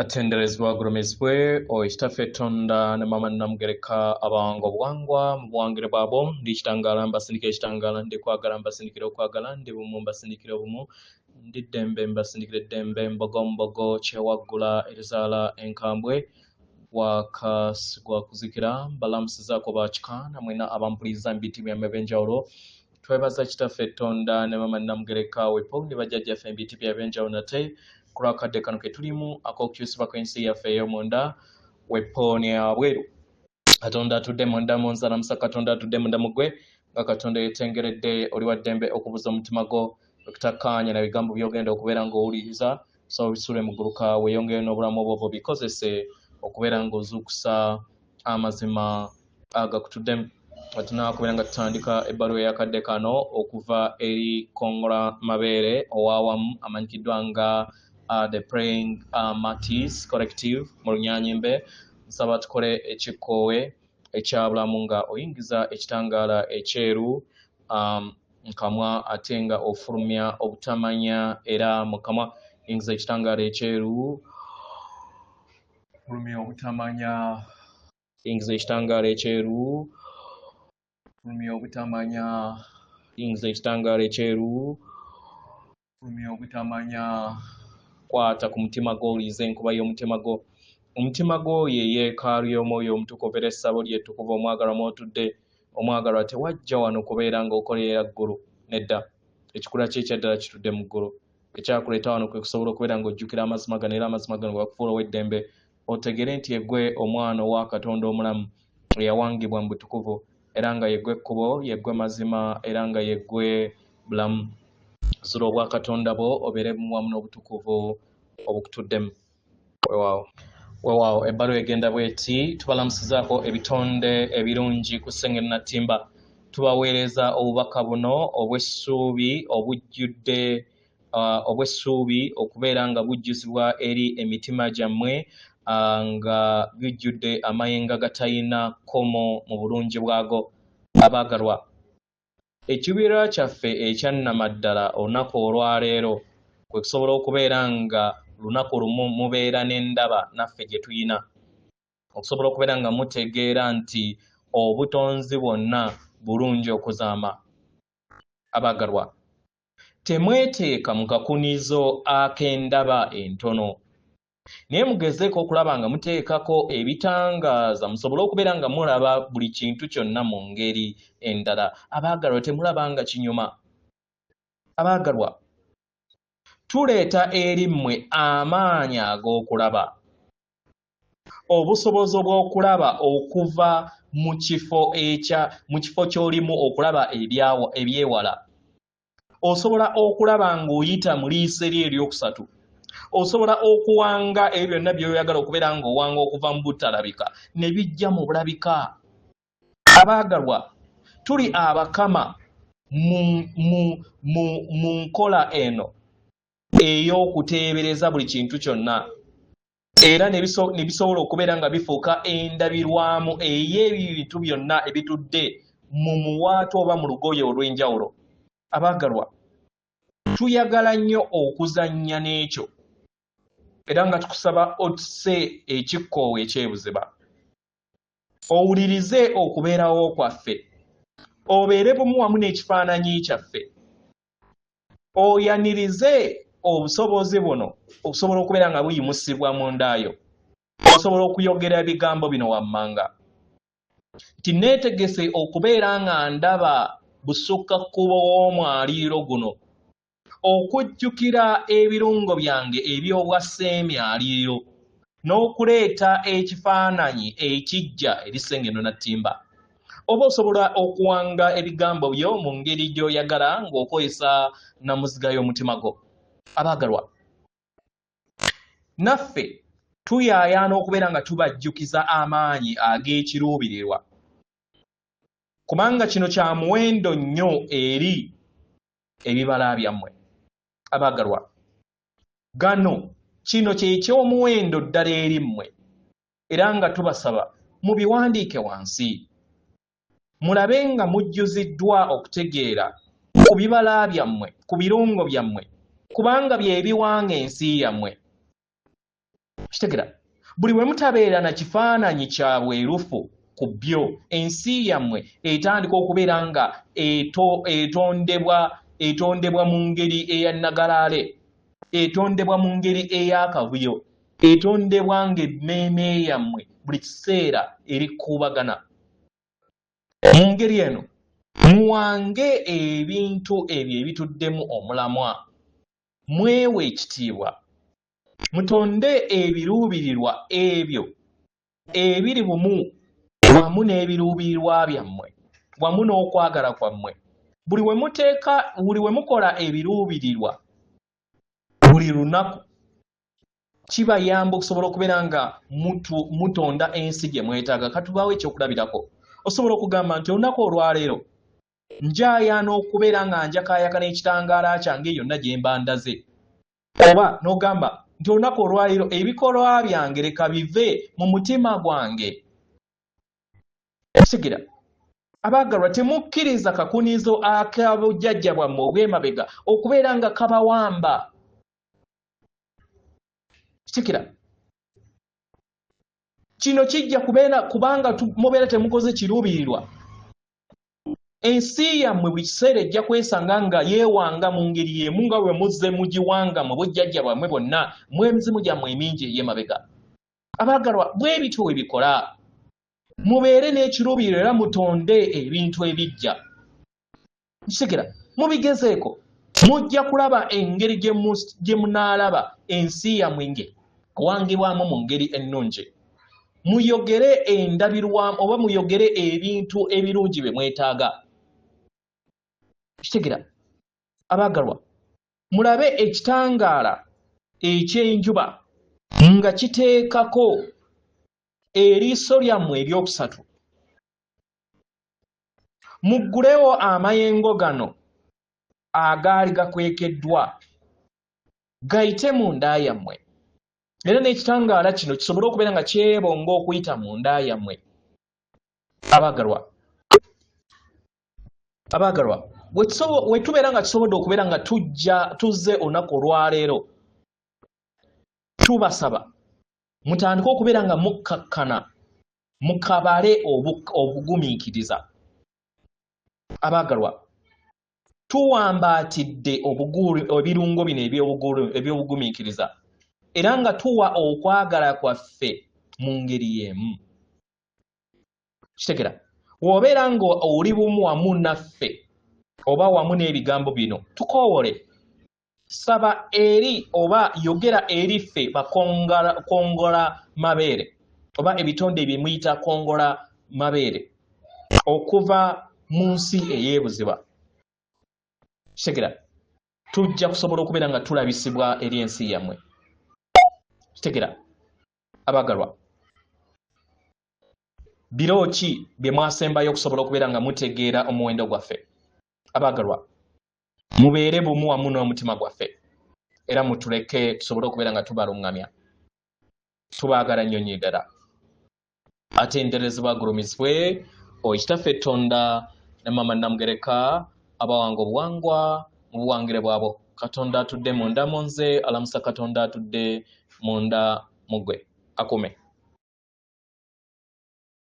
Atenderezebwa agulumizibwe oyo Kitaffe Tonda ne Maama Nnamugereka abawanga obuwangwa mu buwangire bwabwo. Ndi kitangaala mbasindikira ekitangaala, ndi kwagala mbasindikira okwagala, ndi bumu mbasindikira obumu, ndi ddembe mbasindikira eddembe, mbogo mbogo kyewaggula erizaala enkambwe bwakasigwa kuzikira. Mbalamusizaako bakika namwena abampuliza mu biti byammwe ebyenjawulo. Twebaza Kitaffe Tonda ne Maama Nnamugereka wepo ne bajjajjaffe mu biti byabyenjawulo nate ku lwakadde kano ke tulimu ak'okukyusibwa kw'ensi yaffe ey'omunda wepo ne wabweru. Katonda atudde munda mu nze alamusa Katonda atudde munda mu ggwe nga Katonda yeetengeredde oli wa ddembe okubuza omutima gwo okutakkaanya na bigambo by'ogenda okubeera ng'owuliriza so obisule mu gguluka weeyongere n'obulamu obwo obikozese okubeera ng'ozuukusa amazima agakutuddemu. Tunakubeera nga tutandika ebbaluwa eyakadde kano okuva eri Kongola Mabeere owawamu amanyikiddwa nga The Praying Martyrs Collective mu Lunyanyimbe. Nsaba tukole ekikkoowe ekya bulamu nga oyingiza ekitangaala ekyeru nkamwa ate nga ofulumya obutamanya era mukamwa. Yingiza ekitangaala ekyeru, fulumya obutamanya. Yingiza ekitangaala ekyeru, fulumya obutamanya. Yingiza ekitangaala ekyeru, fulumya obutamanya. Kwata ku mutima gwo, owulirize enkuba y'omutima gwo. Omutima gwo ye yeekaalu y'omwoyo omutukuvu era essabo lye ettukuvu omwagalwa mw'otudde. Omwagalwa tewajja wano kubeera ng'okolerera ggulu, nedda. Ekikula kye ekyaddala kitudde mu ggulu. Ekyakuleeta wano kwe kusobola okubeera ng'ojjukira amazima gano era amazima gano gakufuula ow'eddembe. Otegere nti yeggwe omwana owa Katonda omulamu eyawangibwa mu butukuvu era nga yeggwe kkubo, yeggwe mazima era nga yeggwe bulamu. Zula obwa Katonda bwo obeere wamu n'obutukuvu obukutuddemu. Weewaawo. Weewaawo, ebbaluwa egenda bw'eti: Tubalamusizaako ebitonde ebirungi ku Ssengendo Nattimba. Tubaweereza obubaka buno obw'essuubi obujjudde obw'essuubi okubeera nga bujjuzibwa eri emitima gyammwe nga bijjudde amayengo agatayina kkomo mu bulungi bwago. Abaagalwa, ekiruubirirwa kyaffe ekya nnamaddala olunaku olwaleero kwe kusobola okubeera nga lunaku lumu mubeera n'endaba naffe gye tuyina, okusobola okubeera nga mutegeera nti obutonzi bwonna bulungi okuzaama. Abaagalwa, temweteeka mu kakunizo ak'endaba entono, naye mugezeeko okulaba nga muteekako ebitangaaza musobole okubeera nga mulaba buli kintu kyonna mu ngeri endala. Abaagalwa, temulaba nga kinyuma. Abaagalwa, tuleeta eri mmwe amaanyi ag'okulaba, obusobozi obw'okulaba okuva mu kifo ekya mu kifo ky'olimu okulaba ebyewala. Osobola okulaba ng'oyita mu liiso eri eryokusatu. Osobola okuwanga ebyo byonna by'oyagala okubeera ng'owanga okuva mu butalabika ne bijja mu bulabika. Abaagalwa, tuli abakama mu nkola eno ey'okuteebereza buli kintu kyonna era ne bisobola okubeera nga bifuuka endabirwamu ey'ebintu byonna ebitudde mu muwaatwa oba mu lugoye olw'enjawulo. Abaagalwa, tuyagala nnyo okuzannya n'ekyo era nga tukusaba otuse ekikkoowe ekyebuziba, owulirize okubeerawo kwaffe, obeere bumu wamu n'ekifaananyi kyaffe, oyanirize obusobozi buno okusobola okubeera nga buyimusibwa mu ndaayo. Osobola okuyogera ebigambo bino wammanga nti neetegese okubeera nga ndaba busukka kkubo w'omwaliiro guno okujjukira ebirungo byange eby'obwa sseemyaliiro n'okuleeta ekifaananyi ekiggya eri Ssengendo Nattimba. Oba osobola okuwanga ebigambo byo mu ngeri gy'oyagala ng'okozesa nnamuziga y'omutima gwo. Abaagalwa, naffe tuyaayaana okubeera nga tubajjukiza amaanyi ag'ekiruubirirwa, kubanga kino kya muwendo nnyo eri ebibala byammwe. Abaagalwa, gano kino kye ky'omuwendo ddala eri mmwe, era nga tubasaba mubiwandiike wansi, mulabe nga mujjuziddwa okutegeera ku bibala byammwe, ku birungo byammwe, kubanga bye biwanga ensi yammwe. Kitegera, buli we mutabeera na kifaananyi kya bwerufu ku byo, ensi yammwe etandika okubeera nga etondebwa mu ngeri eya nagalaale, etondebwa mu ngeri ey'akavuyo, etondebwa ng'emmeeme yammwe buli kiseera erikuubagana. Mu ngeri eno muwange ebintu ebyo ebituddemu omulamwa, mwewe ekitiibwa, mutonde ebiruubirirwa ebyo ebiri bumu wamu n'ebiruubirirwa byammwe wamu n'okwagala kwammwe. Buli we muteeka, buli we mukola ebiruubirirwa buli lunaku, kibayamba okusobola okubeera nga mutonda ensi gye mwetaaga. Katubaawo ekyokulabirako. Osobola okugamba nti olunaku olwaleero njayaana okubeera nga njakaayakana ekitangaala kyange yonna gye mba ndaze. Oba n'ogamba nti olunaku olwaleero ebikolwa byange leka bive mu mutima gwange. Sigira abaagalwa, temukkiriza kakunizo ak'abujjajja bwammwe obw'emabega okubeera nga kabawamba. Kitikira, kino kijja kubeera kubanga mubeera temukoze kiruubirirwa. Ensi yammwe buli kiseera ejja kwesanga nga yeewanga mu ngeri y'emu nga bwe muzze mugiwanga mu bujjajja bwammwe bwonna mu emizimu gyammwe emingi ey'emabega. Abaagalwa, bwe bityo bwe bikola. Mubeere n'ekiruubirirwa era mutonde ebintu ebijja. Nkitegera, mubigezeeko, mujja kulaba engeri gye munaalaba ensi yammwe ng'ewangibwamu mu ngeri ennungi. Muyogere endabirwamu oba muyogere ebintu ebirungi bye mwetaaga. Kitegera, abaagalwa, mulabe ekitangaala eky'enjuba nga kiteekako eriiso lyammwe eryokusatu. Muggulewo amayengo gano agaali gakwekeddwa, gayite mu nda yammwe, era n'ekitangaala kino kisobole okubeera nga kyebonga okuyita mu nda yammwe. Abaagalwa, abaagalwa, we tubeera nga tusobodde okubeera nga tujja tuzze olunaku olwaleero, tubasaba mutandike okubeera nga mukkakkana, mukabale obugumiikiriza. Abaagalwa, tuwambaatidde ebirungo bino eby'obugumiikiriza era nga tuwa okwagala kwaffe mu ngeri y'emu. Kitegera, w'obeera nga oli bumu wamu naffe oba wamu n'ebigambo bino, tukoowole, saba eri oba yogera eri ffe bakongola mabeere oba ebitonde bye muyita kongola mabeere okuva mu nsi ey'ebuziba. Kitegera, tujja kusobola okubeera nga tulabisibwa eri ensi yammwe. Kitegera, abagalwa, biro ki bye mwasembayo okusobola okubeera nga mutegeera omuwendo gwaffe? Abagalwa, mubeere bumu wamu n'omutima gwaffe era mutuleke tusobole okubeera nga tubaluŋŋamya. Tubaagala nnyo nnyo ddala. Atenderezebwa agulumizibwe oyo Kitaffe Ttonda ne Maama Namugereka abawanga obuwangwa mu buwangire bwabo. Katonda atudde munda mu nze alamusa Katonda atudde munda mu ggwe. Akume.